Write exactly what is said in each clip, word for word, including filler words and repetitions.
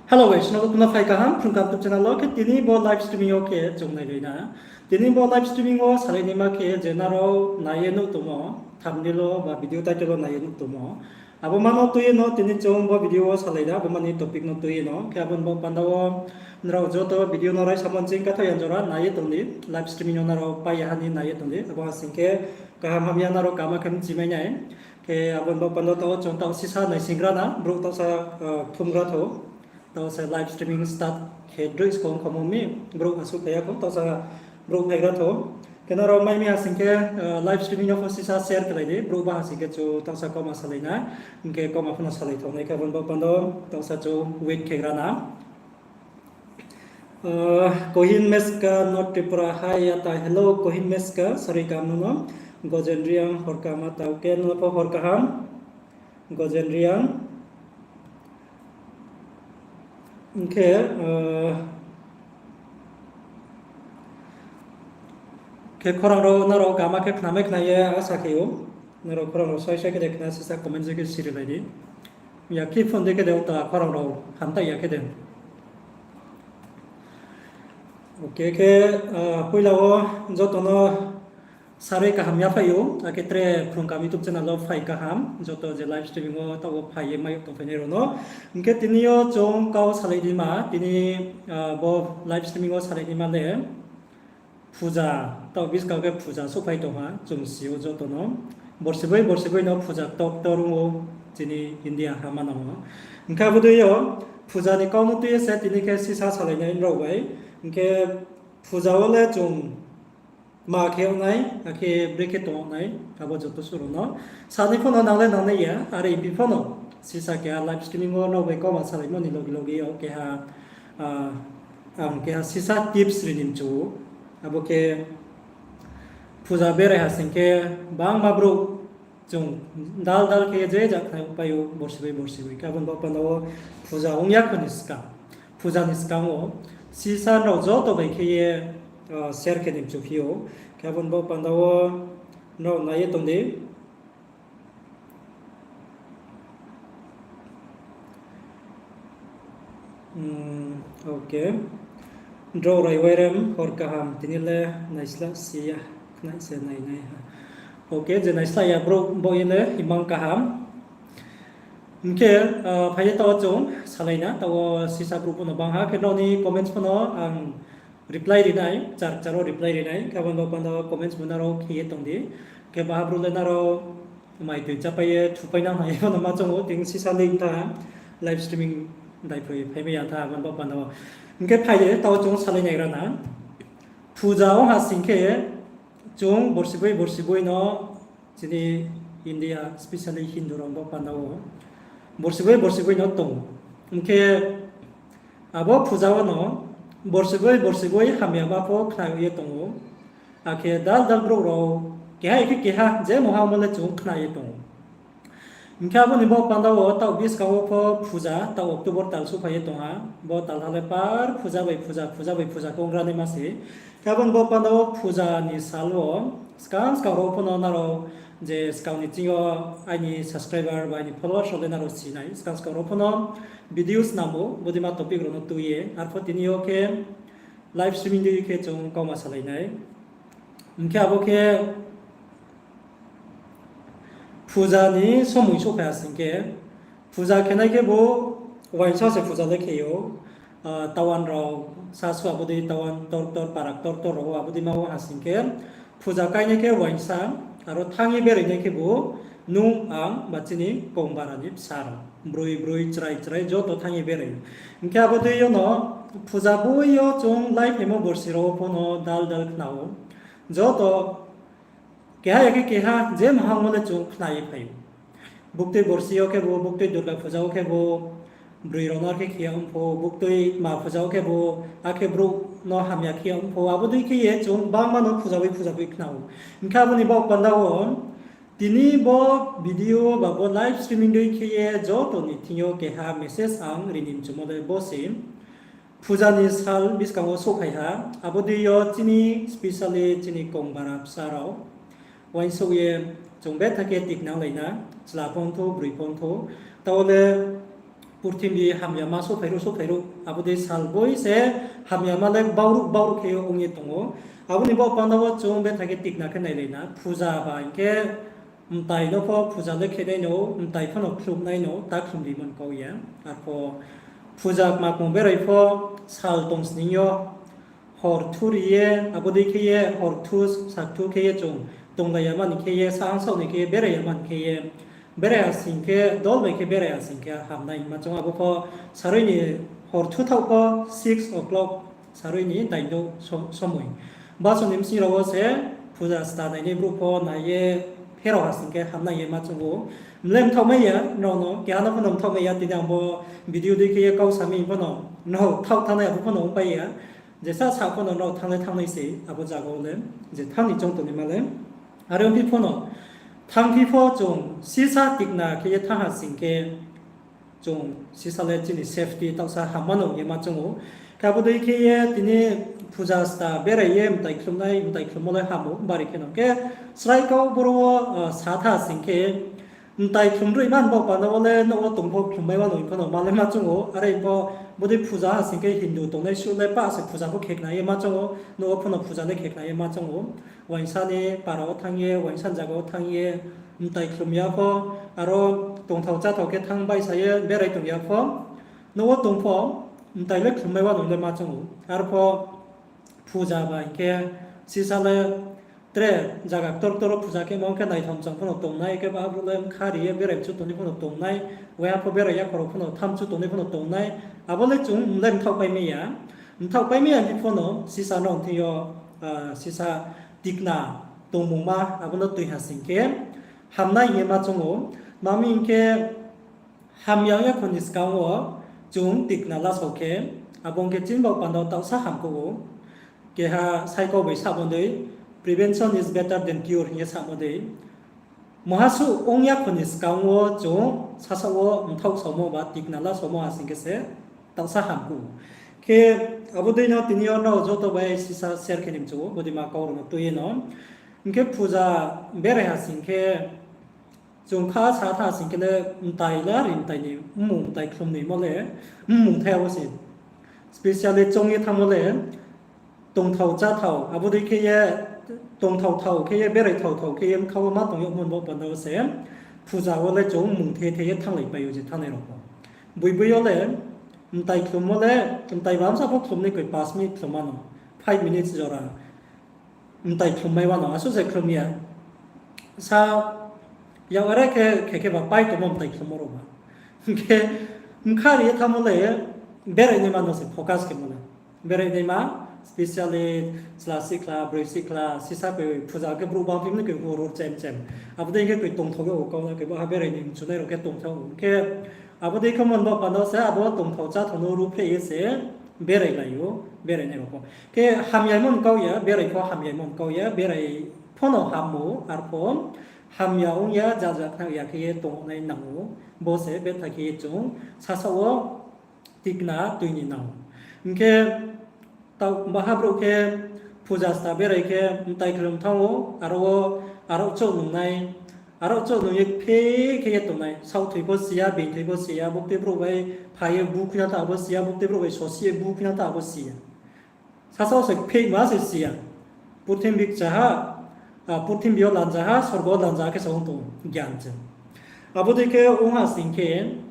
Hello guys, nrao joto no phai kaham Phrung Kaham YouTube channel wo. Khe tini bo live streaming yo khe chung nailai na. Tini bo live streaming wo salai naima khe je nrao nai ye nuh tongmo, thumbnail wo ba video title wo nai ye nuh tongmo, abo ma no tui ye no tini chung bo video wo salai na, abo ma ni topic no tui ye no. Khe abo ni baoh panda wo nrao joto video no raisa mo nching katha yan jora nai ye tong di, live streaming yo nrao pai ya ha ni nai ye tong di. Abo ha sing khe kaham hamya nrao kama khe mchimai nai. Khe abo ni baoh panda wo taoh wo chung taoh sisa naisingra na, brouh taohsa, ah, thumgra thou. Taoh se live streaming start khe droi skong khomo mi, brouh asuh phai ya khou, taohsa brouh phaigra thou. Khe nrao mai mi ha sing khe, ah, live streaming no pho sisa share khelai di, brouh ba ha sing khe chu taohsa kauma salai na, hing khe kauma pho no salai thou nai khe abo ni baoh panda wo taohsa chu wait khegra na. Ah, Kohin Meska, North Tripura, hi ata, hello, Kohin Meska, sarui kaham no no. Gojen Reang, hor kaham ata, okay, no pho hor kaham. Gojen Reang. Hing khe, ah, khe khorang rao nrao kaham khe khnamai khna ye asa khe ou. Nrao khorang rao sai sai khe de khna sisa comment je khe sirilai di. Ya khe phone de khe de ota khorang rao hamtai ya khe de. Okay, khe, ah, poila wo joto no sarui kaham ya phai ou, akhe tre Phrung Kaham YouTube channel wo phai kaham, joto je live streaming wo taoh wo phai ye mai tongphainai rao no. Hing khe tini yo chung kau salai naima, tini, ah, bo live streaming wo salai naima le, phuja, taoh buskang khe phuja souhphai tong ha, chung si ou joto no. Borsi boi borsi boi no phuja ktor ktor ong ou, chini India ha manang wo. Hing khe abo dei yo, phuja ni kau no tui ye se tini khe sisa salai nai nrao bai. Hing khe phuja wo le chung ma khe ong nai, akhe brekhe tong nai, abo joto suh rao no. Sanai pho no nang le nangnai ya, are iphi pho no. Sisa keha live streaming wo nrao bai kauma salaimo ni loge loge yo keha, ah, ang keha sisa tips ri ni mchu ou. Abo khe phuja berai ha sing khe bangma brouh chung dal dal khe je ja khnai pai ou borsi boi borsi boi. Khe abo ni baoh panda wo phuja ong ya kho ni skang, phuja ni skang wo sisa nrao joto bai khe ye, ah, share khe ni mchu phi ou. Khe abo ni baoh panda wo nrao nai ye tong di. Hmm, okay. Drao Raiwairem, hor kaham, tini le naisla si ya, khnai se nai nai ha. Okay, je naisla ya brouh bo ye le imang kaham. Hing khe, ah, phai ye taoh wo chung salai na, taoh wo sisa brouh pho no bang ha, khe nrao ni comments pho no ang reply ri nai, char char wo reply ri nai, khe abo ni baoh panda wo comments bo nrao khe ye tong di. Khe baha brouh le nrao mai tui chápai ye thupai nang hai pho no ma choung ou, tini sisa link tha live streaming daiphoi phaimai ya tha abo ni baoh panda wo. Hing khe phai ye taoh wo chung salai naigra na. Phuja ong ha sing khe chung borsi boi borsi boi no chini India, specially Hindu rao ni baoh panda wo borsi boi borsi boi no tong. Hing khe abo phuja wo no borsi boi borsi boi hamyama pho khnai ye tong ou. Akhe dal dal brouh rao keha khe keha je muha mo le chung khnai ye tong ou. Hing khe abo ni baoh panda wo taoh buskang wo pho phuja, taoh October tal souhphai ye tong ha. Bo tal ha le par phuja bai phuja, phuja bai phuja khe ong ra naima se. Khe abo ni baoh panda wo phuja ni sal wo skang skang rao pho no nrao je skang ni ching yo aini subscriber ba aini followers rao le nrao si nai. Skang skang rao pho no video snam ou, bodeima topic rao no tui ye. Arpho tini yo khe live streaming dei khe chung kauma salai nai. Hing khe abo khe phuja ni somoi souhphai ha sing khe, phuja khenai khebu uaingsa se phuja le khe ou, ah, tawan rao, sasu abo dei tawan ktor ktor, para ktor ktor rao abo dei ma wo ha sing khe, phuja kainai khe uaingsa, aro thanng ye berai nai khebu nung ang ba chini kongbara ni bsa rao, broi broi, chrai chrai joto thanng ye berai. Hing khe abo dei yo no phuja boi yo chung laiphaimo borsi rao pho no dal dal khna ou. Joto keha ya khe keha je muha mo le chung khna ye phai ou. Buktui borsi yo khebu, buktui Durga phuja wo khebu, broi rao no are khe khe ya ong pho, buktui ma phuja wo khebu, akhe brouh no hamya khe ya ong pho, abo dei khe ye chung bangma no phuja boi phuja boi khna ou. Hing khe abo ni baoh panda wo, tini bo video ba bo live streaming dei khe ye joto ni thing yo keha message ang ri ni mchumo le bo se. Phuja ni sal buskang wo souhphai ha, abo dei yo chini specially chini kongbara bsa rao uaingsouh ye chung betha khe tiknanglai na, chla pho ongthou, broi pho ongthou, taoh le purthimbi hamyama souhphai ruh souhphai ruh, abo dei sal boi se hamyama le bauruh bauruh khe ye ong ye tong ou. Abo ni baoh panda wo chung betha khe tikna khe nailai na, phuja ba hing khe mtai no pho phuja le khe nai no, mtai pho no khlum nai no, ta khlum rimo ni kau ya. Arpho phuja kma kmung berai pho sal tong sning yo, hor thu ri ye, abo dei khe ye hor thu, sak thu khe ye chung tonglai ya mani khe ye, sahang saoh ni khe ye berai ya mani khe ye, berai ha sing khe, dol bai khe berai ha sing khe hamnai hingma chung abo pho sarui ni hor thu thaoh pho six o'clock sarui ni dain douh so-, somoi. Baso ni bsing rao wo se phuja sta nainai brouh pho nai ye pherao ha sing khe hamnai ye ma chung ou. Mle mthaohmai ya, nrao no keha no pho no mthaohmai ya, tini ang bo video dei khe ye kau sa mi pho no, nrao thaoh thanngnai abo pho no ongpai ya. Jesa sa pho no nrao thanng le thanngnai se, abo zaga wo le, je thanng ni choung tongnaima le. Are ongphi pho no, thanngphi pho chung sisa tikna khe ye thanng ha sing khe, chung sisa le chini safety taohsa hamma no ye ma chung ou. Khe abo dei khe ye tini phuja sta berai ye mtai khlumnai, mtai khlummo le ham ou, bari khe no. Khe srai kau boro wo, ah, sa tha sing khe, mtai khlumroi man bo panda wo le nouh wo tong pho khlum mai wa no hing pho no ma le ma chung ou. Are hing pho bodei phuja ha sing khe Hindu tongnai suh le pah se phuja pho khe khna ye ma chung ou, nouh wo pho no phuja le khe khna ye ma chung ou. Uaingsa ni para wo thanng ye, uaingsa ni zaga wo thanng ye, mtai khlum ya pho, aro tongthao cháthao khe thanng baisa ye berai tong ya pho, nouh wo tong pho, mtai le khlum mai wa no le ma chung ou. Arpho phuja ba hing khe sisa le tre zaga ktor ktor wo phuja khe ma ong khe naithom chang pho no tongnai, khe ba brouh le bkha ri ye berai mchu tongnai pho no tongnai, uaiha pho berai yakhorao pho no thamchu tongnai pho no tongnai, abo le chung mle mthaohpai mai ya. Mthaohpai mai ya hing pho no sisa no thing yo, ah, sisa tikna tongmungma abo no tui ha sing khe hamnai hing ye ma chung ou. Tma hing khe, hamya ong ya kho ni skang wo chung tikna lasao khe, abo ong khe chini baoh panda wo taohsa hamkuh ou. Keha saikau bai samo dei, prevention is better than cure hing ye samo dei. Muha suh ong ya kho ni skang wo chung sasaoh wo mthaoh saomo ba tikna lasaomo ha sing khe se taohsa hamkuh ou. Khe abo dei no tini yo nrao joto bai sisa share khe ni mchu ou, bodei ma kau rao no tui ye no. Hing khe phuja berai ha sing khe, chung kha sa tha sing khe le mtai la ri mtai ni mmung mtai khlum ni mo le mmung thai abo se. Specially choung ye thanngmo le tongthao cháthao, abo dei khe ye tongthao thao khe ye berai thao thao khe ye bkha wo ma tong yagmo ni baoh panda wo se phuja wo le chung mmung the the ye thannglaipai ou je thanngnai rao pho. Boi boi yo le mtai khlummo le, mtai bamsa pho khlum ni koi, পাঁচ minute khlum ma no, five minutes jora mtai khlum mai wa no, asuh se khlum ya. Sa yag are khe, khe khe ba pai tongmo mtai khlummo rao ba. Hing khe bkha ri ye thanngmo le berai naima no se focus khe mo le. Berai naima, specially chla sihkhla, broi sihkhla, sisa koi phuja khe brouh bangphi mani koi hur hur chem chem. Abo dei khe koi tongthao yag ou kau na khe, bo ha berai ni mchunai rao khe tongthao ou. Hing khe abo dei khe mon bo panda se abo tongthao cháthao no ruhphreh ye se berai lai ou, berai nai rao pho. Khe hamya mon kau ya, berai pho hamya mon kau ya, berai pho no ham ou, arpho hamya ong ya, jaja khna ya khe ye tong nai nang ou, bo se betha khe ye chung sasaoh wo tikna tui ni nang ou. Hing khe tao baha brouh khe phuja sta berai khe mtai khlum thanng ou, aro wo, aro chouh nungnai, aro chouh nung ye kphe khe ye tongnai, saohthoi pho si ya, beingthoi pho si ya, buktui brouh bai phai ye bu khuina tha abo si ya, buktui brouh bai sosi ye bu khuina tha abo si ya. Sasaoh se kphehma se si ya. Purthimbi kchaha, ah, purthimbi yo lanjaha, sorgo wo lanjaha khe sa ong tong ou, gyan se. Abo dei khe ong ha sing khe,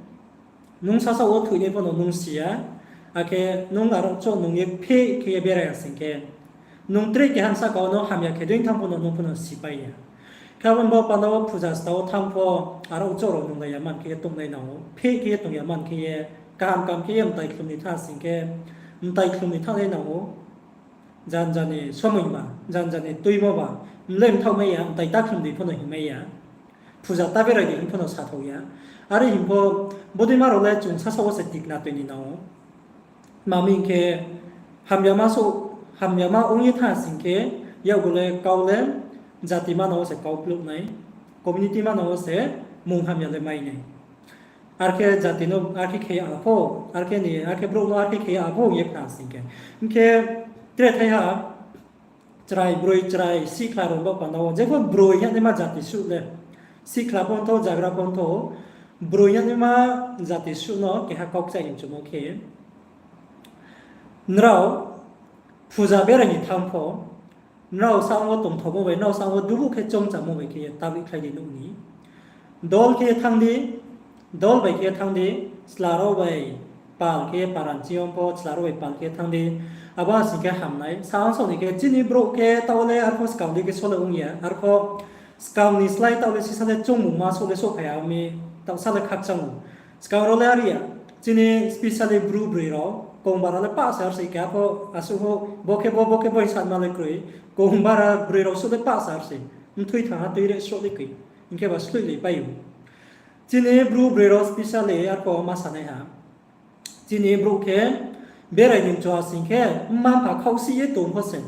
nung sasaoh wo thoinai pho no nung si ya, akhe nung aro chouh nung ye kpheh khe ye berai ha sing khe, nung tre keha ni saka wo no hamya khe dei thanng pho no nung pho no sipai ya. Khe abo ni baoh panda wo phuja sta wo thanng pho, aro chouh rao nunglai ya man khe ye tongnai nang ou, kpheh khe ye tong ya man khe ye, kaham kaham khe ye mtai khlum ni thanng sing khe, mtai khlum ni thanngnai nang ou. Janja ni somoi ba, janja ni tuimo ba, mle mthaohmai ya, mtai ta khlum di pho no hingmai ya, phuja ta berai di hing pho no sathao ya. Are hing pho, bodeima rao le chung sasaoh wo se tikna tui ni nang ou. Tma hing khe, hamyama so, hamyama ong ye thanng sing khe, yakgu le kau le, jati manang wo se kau plouh nai, community manang wo se mung hamya le mai nai. Arkhe jati no arkhe khe ya pho, arkhe ni, arkhe brouh no arkhe khe ya pho hing ye khna sing khe. Hing khe tre thaiha, chrai, broi chrai, sihkhla rao baoh panda wo, jepho broi hing naima jati suh le. Sihkhla pho ongthou, jagra pho ongthou, Broi yagnaima jati suh no keha kau kchaih ni mchumo khe, nrao phuja berai ni thanng pho, nrao saong wo tongthomo bai, nrao saong wo dubuh khe choungchamo bai khe ye tabih khlai di nuh ni. Dol khe ye thanng di, dol bai khe ye thanng di, chla rao bai pal khe ye para ni ching yo pho, chla rao bai pal khe ye thanng di. Abo ha sing khe hamnai. Saong saoh ni khe chini brouh khe taoh le arpho skang di khe sole ong ya, arpho skang ni slái taoh le sisa le choungmungma souh le souhphai ya mi, taoh sa le khakchang ou. Skang rao le are ya, chini specially Bru broi rao, kongbara le pah se ar se khe, arpho asuh houh, bo khe bo, bo khe bo hing sanma le kroi, kongbara broi rao suh le pah se ar se, mthui thanng ha tui re sroh le kroi, hing khe ba sloihlaipai ou. Chini Bru broi rao specially arpho ma sanai ha. Chini brouh khe berai ni mchu ha sing khe, mma-mpha khaohsih ye tong pho se,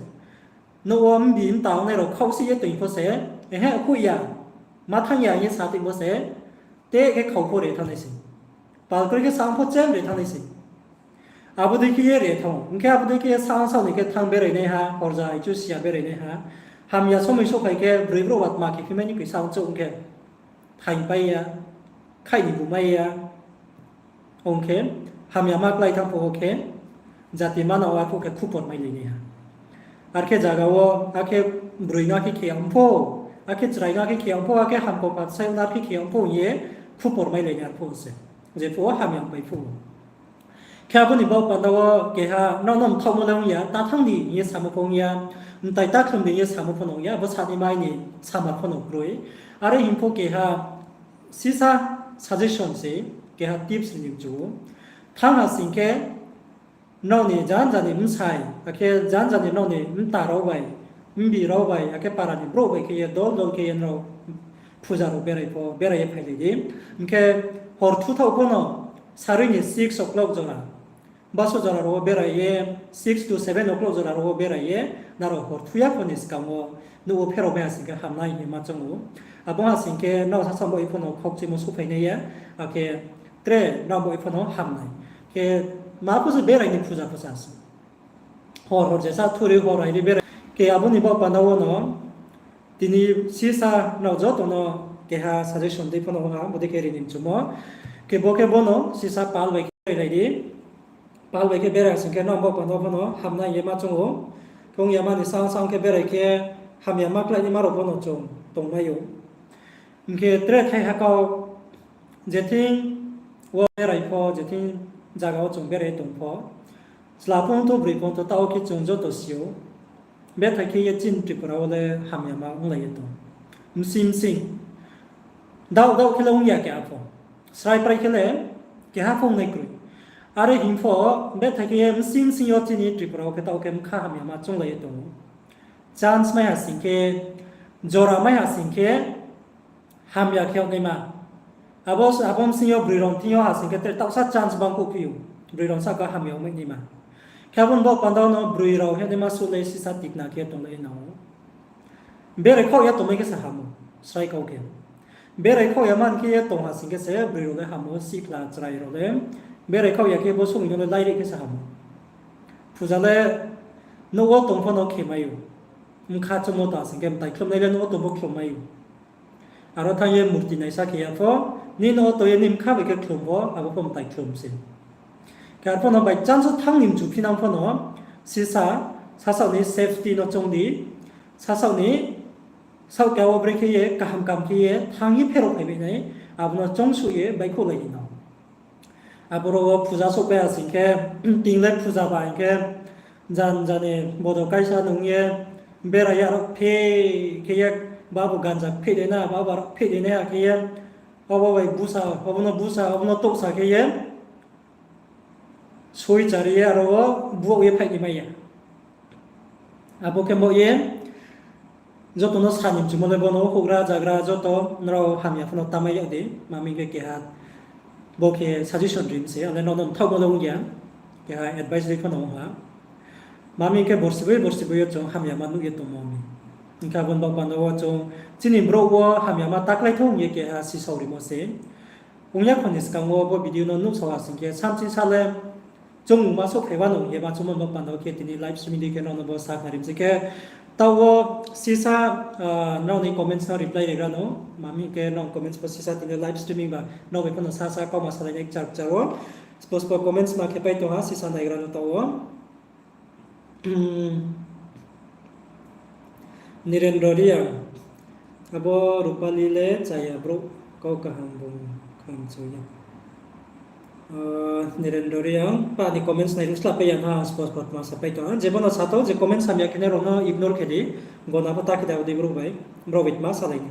nouh wo mbi mta ongnai rao khaohsih ye tong pho se, ehe, hoih ya, ma thanng ya hing ye sa tong pho se, te khe khau pho re thanng nai se. Pal kroi khe saong pho chem re thanng nai se. Abo dei khe ye re thanng ou. Hing khe abo dei khe ye saong saoh ni khe thanng berai nai ha, horja haichu siya berai nai ha. Hamya somoi souhphai khe broi brouh ba tma khe phi mai ni koi saong chouh ong khe, thaingpai ya, khaih ni bumai ya. Ong khe, hamyama klái thanng pho wo khe, jati manang wo arphuh khe khupor mailainai ha. Ar khe zaga wo, akhe broi no akhe khe ya ong pho, akhe chrai no akhe khe ya ong pho, akhe hamkau pha sai no akhe khe ya ong pho hing ye khupor mailainai arphuh se. Jephuh wo hamya pai phuh wo. Khe abo ni baoh panda wo keha nrao no mthaohmo le ong ya, ta thanng di hing ye samo pho ong ya, mtai ta khlum di hing ye samo pho no ong ya, abo sanaima ni samar pho no kroi. Are hing pho keha sisa suggestion se, keha tips ni mchu ou. Thanng ha sing khe, nrao ni janja ni bsai, akhe janja ni nrao ni mta rao bai, mbi rao bai, akhe para ni brouh bai khe ye dol dol khe ye nrao phuja rao berai pho, berai ye phailai di. Hing khe hor thuthaoh pho no sarui ni six o'clock jora, baso jora rao wo berai ye, six to seven o'clock jora rao wo berai ye, nrao hor thu ya pho ni skang wo nouh wo pherao mai ha sing khe hamnai hing ye ma choung ou. Abo ha sing khe nrao sasa bo ye pho no khokchimo souhphai nai ya, akhe tre nrao bo ye pho no hamnai. Khe ma pho se berai ni phuja pho sa se. Hor hor jesa thuri hor rai ri berai. Khe abo ni baoh panda wo no tini sisa nrao joto no keha suggestion dei pho no ha, bodei khe ri ni mchumo. Khe bo khe bo no sisa pal bai khe berai di. Pal bai khe berai sing khe nrao bo panda pho no hamnai hing ye ma choung ou. Khe ong yama ni saong saong khe berai khe hamyama kláinaima rao pho no chung tongmai ou. Hing khe tre thaiha kau, jething wo berai pho, jething zaga wo chung berai tong pho, chla phung tho, broi phung tho, taoh khe chung joto si ou. Bethai khe ye chini Tripura wo le hamyama onglai ye tong. Msing msing. Daoh daoh khe le ong ya keha pho. Srai prai khe le keha pho ongnai kroi. Are hing pho, bethai khe ye msing msing yo chini Tripura wo khe taoh khe bkha hamyama chounglai ye tong ou. Chance mai ha sing khe, jora mai ha sing khe, hamya khe yag naima. Abo, abo bsing yo broi rao thing yo ha sing khe tre taohsa chance bangkuh phi ou. Broi rao sahka hamya yag mai naima. Khe abo ni baoh panda no broi rao hing naima suh le sisa tikna khe tonglai nang ou. Berai khaoh ya tongmai khe se ham ou, srai kau khe. Berai khaoh ya man khe ye tong ha sing khe se broi rao le ham ou, sihkhla chrai rao le. Berai khaoh ya khe bo somoi no le lairi khe se ham ou. Phuja le nouh wo tong pho no khemai ou. Bkha choungmo ta sing khe mtai khlumnai le nouh wo tong pho khlum mai ou. Aro thanng ye murti naisa khe ya pho, nini nouh wo tong ye nini bkha bai khe khlum pho, abo pho mtai khlum se. Khe arpho no by chance wo thanng ni mchu phinang pho no, sisa, sasaoh ni safety no choung di, sasaoh ni saohka wo brekhe ye, kaham kaham khe ye, thanng ye pherao phai bai nai, abo no choungsuh ye baihkhouhlai di no. Aboro wo phuja souhpai ha sing khe, ting le phuja ba hing khe, jan jani bodo kaisa nung ye, berai ye aro phe khe ye, babu ganja phe dei na, babu aro phe dei na ha khe ye, obo bai busa, obo no busa, obo no touhsa khe ye, soi chari ye aro wo buaoh ye phaih ni mai ya. Abo khe bo ye, joto no sa ni mchumo le bo no houhgra jagra joto nrao hamya pho no tamai yag di, ma hing khe keha, bo khe suggestion ri mi se, ale nrao no mthaohmo le ong ya, keha advice dei pho no ong ha. Ma hing khe borsi bai borsi bai yo chung hamyama nuh ye tongmo mi. Hing khe abo ni baoh panda wo chung chini brouh wo hamyama ta klái thou hing ye keha sisao rimo se. Ong ya kho ni skang wo bo video no nuhsao ha sing khe samching sa le, chung ma souhphai wa no hing ye ma chungmo ni baoh panda wo khe tini live simi dei khe nrao no bo sakhnari mi se khe, Taoh wo sisa, ah, nrao ni comments no reply rigra no, mami khe nrao comments pho sisa tini live streaming ba, nrao bai pho no sasa kauma salai nai kchar kchar wo. Spo spo comments ma khe pai tong ha, sisa naigra no taoh wo. Hmm. Nirendra Reang, abo Rupali le chaya brouh, kau kaham bung khamchu ya. Ah, Nirendra Reang, pa ni comments nai ruh sla pai ya na, spot spot ma sa pai tong ha. Je bo no sa tong, je comments hamya khe nai rao no ignore khe di, gona pho ta khe da udi brouh bai, brao bai tma salai ni.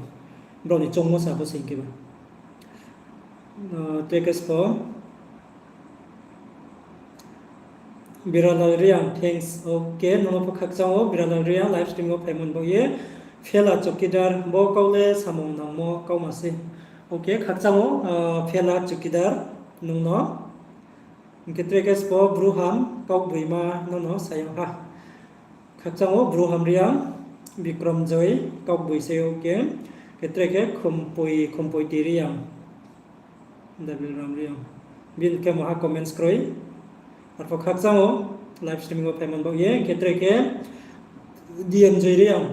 Brao ni choungmo sa bo sing khe ba. Ah, tekes pho. Biralal Reang, thanks. Ok, nung no pho khakchang ou, Biralal Reang, live stream wo phaimo ni baoh ye. Phela Chowkidar, bo kau le samung nangmo kauma se. Ok, khakchang ou, ah, Phela Chowkidar, nung no. Hing khe tre khe spo Bruham, kaugboima no no sayang ha. Khakchang ou Bruham Reang, Bikram Joy, kaugboi se, ok. Khe tre khe Khumpoi, Khumpoi Ti Reang. Dabil Ram Reang. Bini khe maha comments kroi. Arphuh khakchang ou, live streaming wo phaimo ni baoh ye, khe tre khe D M Joy Reang.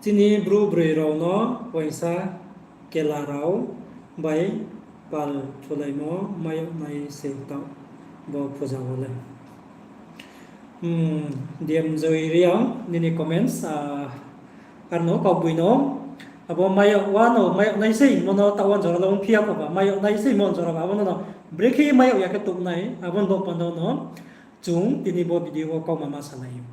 Chini bru broi rao no uaingsa kela rao bai pal thulaimo mai yag nai se taoh bo phuja wo le. Hmm, D M Joy Reang, nini comments, ah, arno kaugboi no, abo mai yag wa no, mai yag nai se hingmo no taoh wo jora le ongphi ya pho ba, mai yag nai se hingmo jora ba, abo no no, brekhe mai yag ya khe tong nai, abo ni baoh panda no, chung tini bo video wo kauma ma salai ou.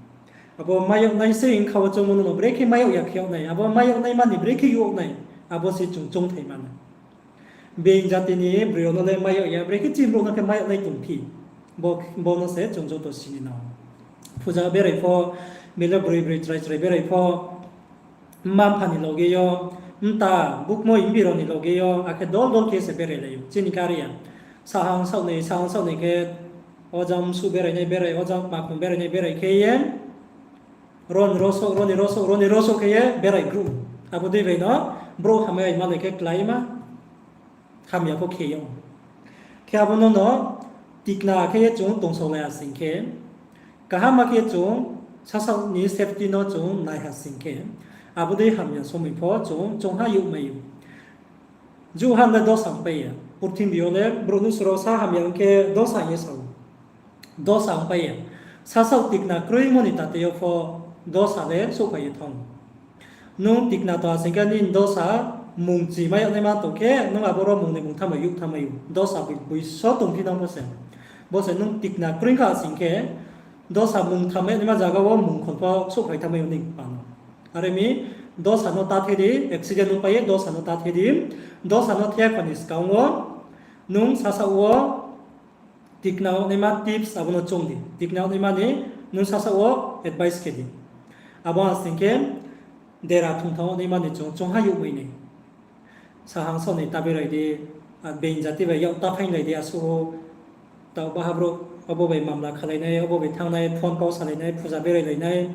Abo mai yag nai se hing kha wo chung no no, brekhe mai yag ya khe yag nai, abo mai yag naima ni brekhe yag nai, abo se chung choungthai ma nai. Being jati ni broi rao no le mai yag ya, brekhe chini brouh no khe mai yag nai tongphi. Bo, bo no se chung joto sini nang. Phuja berai pho, bele broi broi chrai chrai berai pho, mma mpha ni loge yo, mta bukmoi mbi rao ni loge yo, akhe dol dol khe se berai lai ou. Chini kari ya. Sahang saoh ni, sahang saoh ni khe, ojang msu berai nai berai, ojang makhong berai nai berai khe ye, ro ni ro souh, ro ni ro souh, ro ni ro souh khe ye berai grouh. Abo dei bai no, brouh hamya ma le khe kláima, hamya pho khe ye. Khe abo no no, tikna khe ye chung tongsaolai ya sing khe, kaham ma khe ye chung, sasaoh ni safety no chung nai ha sing khe, abo dei hamya somoi pho chung, chung ha youhmai ou. Juhan le dosa ongpai ya. Purthimbi yo le brouh nusu rao sa hamya ong khe dosa hing ye sa ou. Dosa ongpai ya. Sasaoh tikna kroimo ni tate yo pho dosa le souhphai ye thanng. Nung tikna tong ha sing khe nini dosa mungchi mai yag naima tong khe, nung abo ro mung ni mung thamai youh thamai ou. Dosa boi, boi so tongphi nang pho se. Bo se nung tikna kroing kha sing khe, dosa mung thamai yag naima zaga wo mungkhol pho souhphai thamai ou ni pano. Are mi dosa no ta the di, accident ongpai ye dosa no ta the di, dosa no the ya kho ni skang wo, nung sasaoh wo, tikna yag naima tips abo no choung di. Tikna yag naima ni nung sasaoh wo advice khe di. Abo ha sing khe dera thungthang yag naima ni chung, chung ha youhmai nai. Sahang saoh ni ta berai di, ah, being jati bai yak ta phainglai di asuh ou, taoh baha brouh, abo bai mamla khalai nai, abo bai thanng nai, phone kau salai nai, phuja berai lai nai.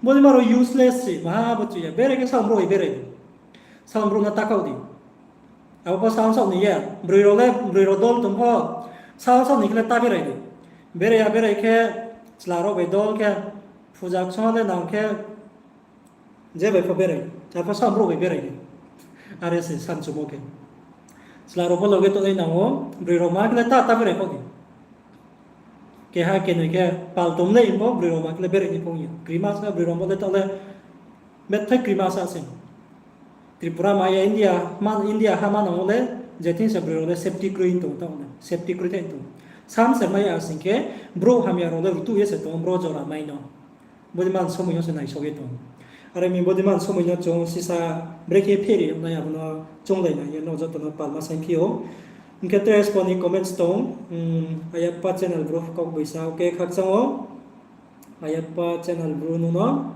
Bodei ma rao useless se, maha bo chu ya, berai khe sahang brouh bai berai di. Sahang brouh no ta kau di. Abo pho sahang saoh ni ya, broi rao le, broi rao dol tong pho, sahang saoh ni khe le ta berai di. Berai ya berai khe, chla rao bai dol khe, phuja ksong le nang khe, je bai pho berai, arpho sahang brouh bai berai di. Are se samchumo khe. Chla rao pho loge tongnai nang ou, broi rao ma khe le ta, ta berai kau di. Keha kenoi khe pal tong nai bo, broi rao ma khe le berai ni phung ya. Krima sa broi rao bo le taoh le, bethai krima sa se. Tripura ma ya India, ma, India ha manang wo le, je thing se broi rao le safety kroi tong taoh le, safety kroi thai tong. Sam se mai ya sing khe, brouh hamya rao le rutuh ye se tong, brouh jora mai no. Bodei man somoi no se naisao ye tong. Are mi bodei man somoi no chung sisa brekhe pheri yag nai abo no chounglai nai ye no joto no palma saingphi ou. Hing khe tre spo ni comments tong, hmm, Ayappa channel bro kau boisa, ok, khakchang ou. Ayappa channel bro nung no.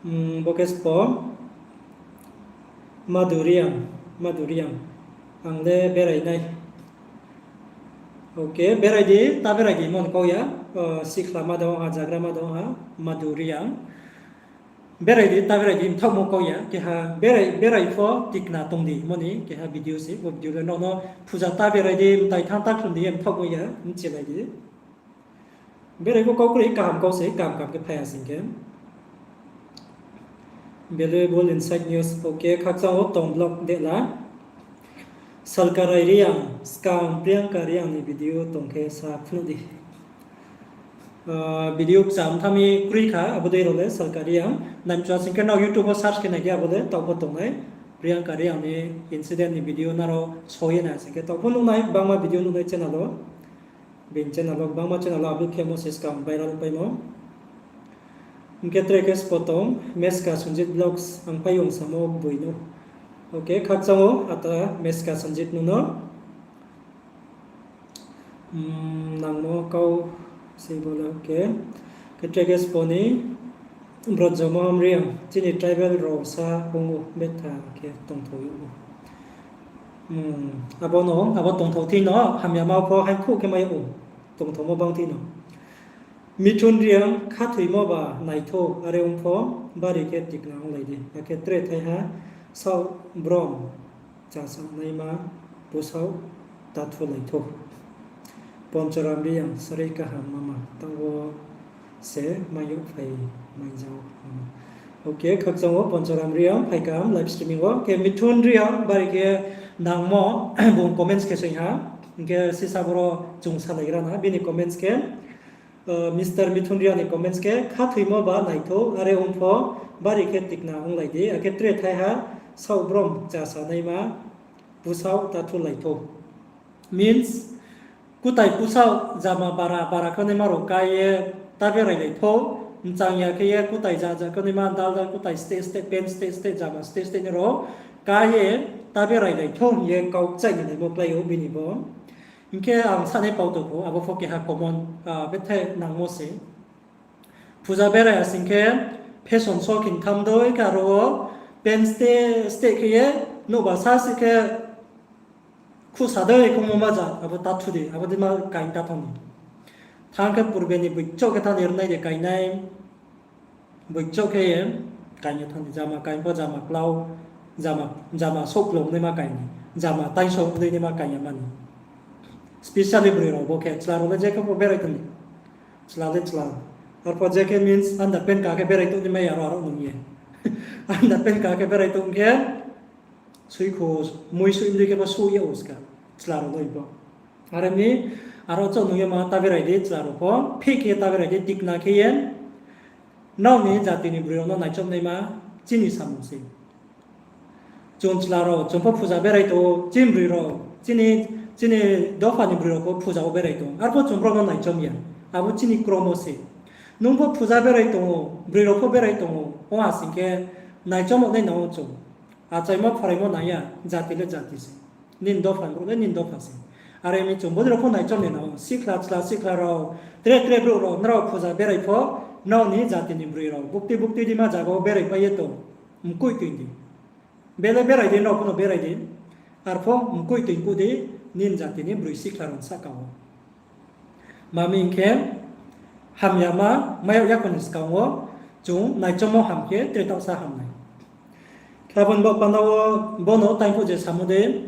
Hmm, bo khe spo. Madhu Reang, Madhu Reang. Ang le berai nai. Ok, berai di, ta berai di, mon kau ya. O, sikhla ma dong ha, jagra ma dong ha, Madhu Reang. Berai di, ta berai di, mthaohmo kau ya. Keha berai, berai pho tikna tong di, moni, keha video se, bo video le nrao no phuja ta berai di, mtai thanng ta khlum di, mthaohmo ya, mchilai di. Berai pho kau kroi, kaham kau se, kaham kaham khe phai ha sing khe. Valuable insight news, okay, khakchang wo tong vlog dehla. Salkarai Reang, skang Priyanka Reang ni video tong khe sa phnuh di. Video kcham tha mi kroi kha, abo dei rao le Salkarai Reang. Naimchua sing khe nrao YouTube wo search khe nai di, abo le taoh pho tongnai. Priyanka Reang ni incident ni video nrao so ye nai sing khe taoh pho nuhnai, gbangma video nuhnai channel wo. Bini channel wo, gbangma channel wo upload khemo se skang viral paimo. Hing khe tre khe spo tong, Meska Sanjit Vlogs, ang pai ong samo boi no. Okay, khakchang wo ata Meska Sanjit nung no. Nangmo kau se bo le, okay. Khe tre khe spo ni, Brotjomohon Reang, chini tribal rao sa ong ou, betha khe tongthou ou. Abo no, abo tongthou thing no, hamyama pho haingkhouh khe mai ou, tongthomo bang thing no. Mithun Reang, khathoimo ba naithou, are ong pho, bari khe tikna onglai di, akhe tre thaiha, saoh brom, chasanaima, pusaoh, tathulaithou. Ponchoram Reang, sari kaham mama, taoh wo se mai yag phai mai jao. Okay, khakchang wo Ponchoram Reang, phai kaham live streaming wo. Khe Mithun Reang, bari khe nangmo, bung comments khe soing ha. Hing khe sisa boro chung salaigra na, bini comments khe, Mister Mithun Reang ni comments khe, khathoimo ba naithou, are ong pho, bari khe tikna onglai di, akhe tre thaiha, saoh brom chasanaima, pusaoh tathulaithou. Means, kutai pusaoh jama bara bara khe naima rao ká ye ta berai laithou, mchang ya khe ye kutai ja ja khe naima dal dal kutai state state, pen state state, jama state state ni rao ká ye ta berai laithou hing ye kau kchaih ni naimo klái ou bini bo. Hing khe ang sanai pau tong pho, abo pho keha common, bethe nangmo se. Puja berai ha sing khe fashion show khe tham doi khe aro wo pen state state khe ye nouhba sa sih khe khusa doi khongmo ma ja, abo tathu di, abo dei ma kaing ta thanng ni. Thanng khe purbe ni boichouh khe thanng ni rnai de kainai. Boichouh khe ye kaing ye thanng ni, jama kaing pho jama klau, jama souhklong naima kaing ni, jama taingso dei naima kaing ya ma ni. Specially broi rao bo khe chla rao le je khe pho berai tong ni. Chla le chla. Arpho je khe means underpant ka khe berai tong ni mai ya aro aro nung ye. Underpant ka khe berai tong khe, suikhu, mui sui mdei khe bo suh ye o ska. Chla rao no bo. Are mi, aro chouh nung ye ma ta berai di, chla rao pho, phih khe ta berai di, tikna khe ye. Nrao ni jati ni broi rao no naichom naima, chini samung se. Chung chla rao, chung pho puja berai tong ou, chini broi rao, chini, chini dopha ni broi rao pho puja wo berai tong ou. Arpho chung brao no naichom ya. Abo chini kromo se. Nung pho puja berai tong ou, broi rao pho berai tong ou, ong ha sing khe naichom nai nang ou chung. Achaimo pharaimo nang ya, jati le jati se. Nini dopha ni brouh le nini dopha se. Are mi chung bodei rao pho naichom ni nang ou, sikhla chla sikhla rao, tre tre brouh rao, nrao puja berai pho, nrao ni jati ni broi rao, bukti bukti dima zaga wo berai pai ye tong, mkoih toing di. Bele berai di, nrao pho no berai di. Arpho mkoih toing kuh di, nini jati ni broi sikhla rao ni sahka wo. Ma mi hing khe, hamyama mai yag yakho ni skang wo, chung naichommo ham khe tre taohsa ham nai. Khe abo ni baoh panda wo, bo no taingphuh je samo dei,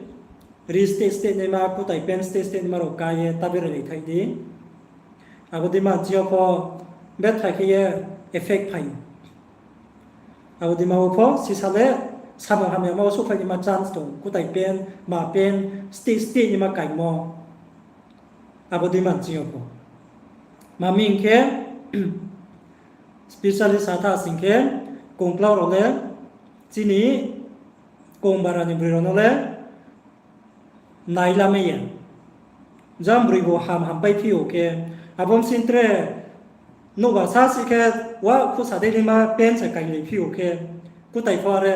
ri state state naima, kutai pen state state naima rao ká ye ta berai lai thai di. Abo dei ma ching yo pho, betha khe ye effect phai. Abo dei ma wo pho, sisa le, samung hamyama wo souhphai naima chance tong, kutai pen, ma pen, state state naima kaingmo. Abo dei ma ching yo pho. Ma mi hing khe, specially sa tha sing khe, kongklau rao le, chini, kongbara ni broi rao no le, nai lamai ya. Jang broi bo ham ham pai phi ou khe, abo bsing tre nouhba sa sih khe, wa khusa dei naima pen se kainglai phi ou khe, kutai pho are,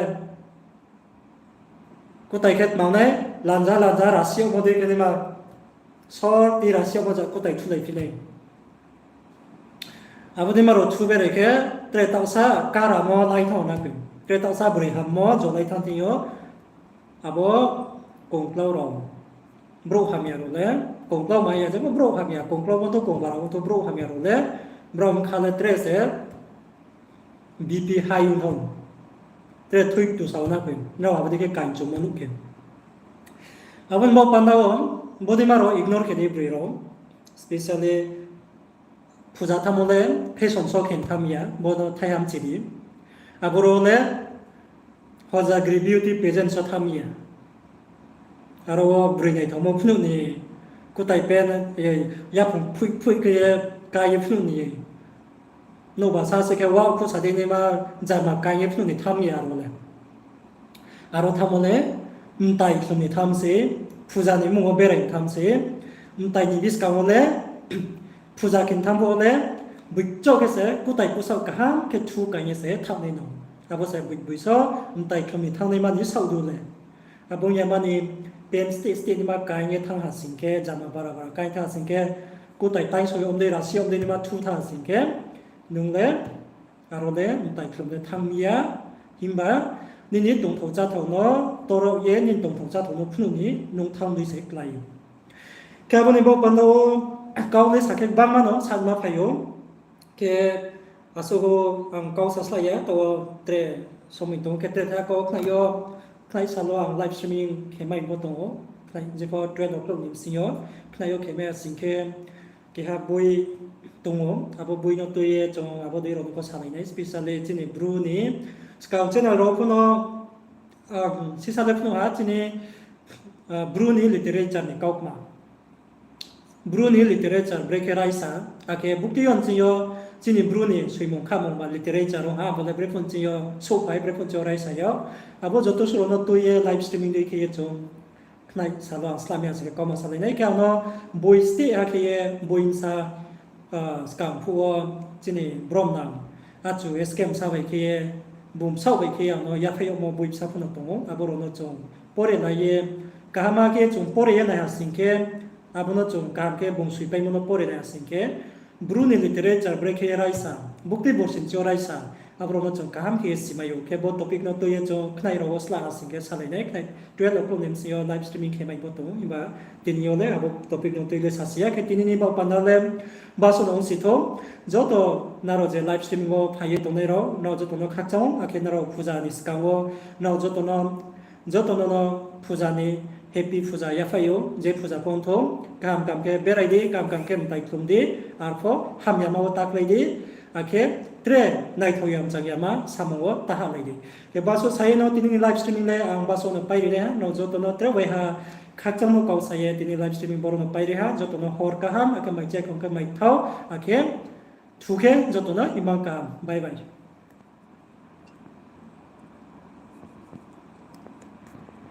kutai khe tma nai, lanja lanja rasi yagmo dei khe naima, sor ti rasi yagmo ja kutai thulai phi nai. Abo dei ma rao thu berai khe, tre taohsa karamo lai thanng na khe, tre taohsa broi hammo jo lai thanng thing yo, abo kongklau rao, brouh hamya rao le, kongklau mai ya jebo brouh hamya, kongklau bo tho kongbara bo tho brouh hamya rao le, brao bkha le tre se, BP high ong thanng, tre thui ktu sao na khe, nrao abo dei khe kaing chungmo nuh khe. Abo ni baoh panda wo, bodei ma rao ignore khe di broi rao, specially Phuja thanngmo le fashion show khe tham ya, bo no thaiha mchi di. Aboro le Hojagri beauty pageant so tham ya. Aro wo broi naithaomo phnuh ni kutai pen, yaphung phoih phoih khe ye kai ye phnuh ni. Nouhba sa se khe wa khu sa dei naima jama kai ye phnuh ni tham ya aro le. Aro thanngmo le mtai khlum ni tham se, phuja ni mmung wo berai tham se, mtai ni buskang wo le phuja khe tham phuh wo le, boicho khe se kutai kusaoh kaham khe thu kai ye se thanng nai no. Abo se boi, boiso mtai khlum ni thanng naima ni saoh du le. Abo ong ya mani pen state state naima kai ye thanng ha sing khe, jama bara bara kai thanng ha sing khe, kutai taingso ye om dei, rasi om dei naima thu thanng ha sing khe, nung le aro le mtai khlum le thanng mi ya, himba nini tongthao cháthao no toro ye nini tongthao cháthao no phnuh ni nung thanng dei se klái ou. Khe abo ni baoh panda wo kau le sa khe gbangma no sanma phai ou. Khe asuh wo ang kau sa slái ya, taoh wo tre somoi tong ou, khe tre tha kau khnai yo, khnai sal wo ang live streaming khe mai bo tong ou. Khnai jepho twelve o'clock ni bsing yo khnai yo khe mai ha sing khe, keha boi tong ou, abo boi no tui ye chung abo dei rao no pho salai nai, specially chini Bru ni skang channel rao pho no, sisa le phnuh ha chini Bru ni literature ni kaukma. Bru ni literature brekhe raisa, akhe bukti yo nching yo chini Bru ni soimung khamung ba literature ong ha, abo le brephuh nching yo souhphai, brephuh nching yo raisa yo. Abo joto suh rao no tui ye live streaming dei khe ye chung khnai sal wo ang slam ya sing khe kauma salai nai khe ang no boi steh ha khe ye boi bsa, skang phuh wo chini bromnang achu S K Msa bai khe ye, bung bsaoh bai khe ye ang no yaphai yagmo boi bsa pho no tong ou, abo rao no chung pore nai ye, kaham khe chung pore ye nai ha sing khe, abo no chung kaham khe bung soipaimo no pore nai ha sing khe, Bru ni literature brekhe raisa, bukti borsi nching yo raisa, abo rao no chung kaham khe ye simai ou. Khe bo topic no tui ye chung khnai rao wo sla ha sing khe salai nai, khnai twelve o'clock ni bsing yo live streaming khe mai bo tong ou, himba tini yo le abo topic no tui le sasi ya. Khe tini ni baoh panda le baso no ongsi thou, joto nrao je live streaming wo phai ye tongnai rao, nrao joto no khakchang ou, akhe nrao phuja ni skang wo nrao joto no, joto no no phuja ni happy phuja yaphai ou, je phuja pho ong thou, kaham kaham khe berai di, kaham kaham khe mtai khlum di, arpho hamyama wo ta khlai di, akhe tre naithao ya mchang yama samung wo ta hahlai di. Khe baso sa ye no tini ni live streaming le ang baso no pai ri nai ha, nrao joto no tre waiha khakchangmo kau sa ye tini live streaming boro no pai ri ha, joto no hor kaham, akhe mai chaikhong khe mai thao, akhe thu khe joto no imang kaham. Bye bye.